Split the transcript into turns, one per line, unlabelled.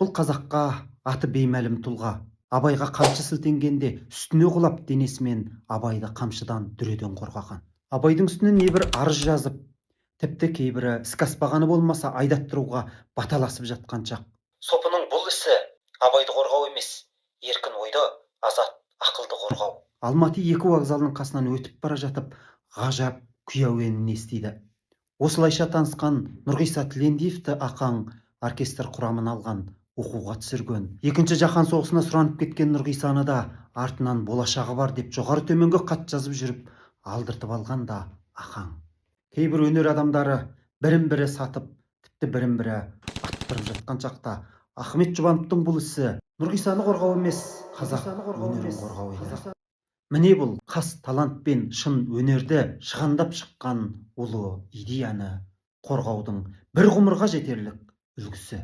Бұл қазаққа аты беймәлім тұлға. Абайға қамшы сілтенгенде үстіне құлап, денесімен Абайды қамшыдан, дүреден қорғаған. Абайдың үстінен небір арыз жазып, тіпті кейбірі іске аспағаны болмаса, айдаттыруға баталасып жатқан шақ. Сопының бұл ісі Абайды қорғау емес, еркін ойды, азат ақылды қорғау. Алматы 2 вокзалының қасынан өтіп бара жатып, ғажап күй әуенін естиді. Осылайша танысқан Нұрғиса Тілендиевті Ақаң оркестр құрамын алған, оқуға түсірген. Екінші жаһан соғысына сұранып кеткен Нұрғисаны да артынан болашағы бар деп жоғары төменгі хат жазып жүріп алдыртып алған да Ақаң. Кейбір өнер адамдары бірін бірі сатып, тіпті бірін бірі аттырып жатқан шақта Ахмет Жұбановтың бұл ісі Нұрғисаны қорғау емес, қазақ өнерін қорғау еді. Міне, бұл қас талант пен шын өнерді шығандап шыққан ұлы идеяны қорғаудың бір ғұмырға жетерлік үлгісі.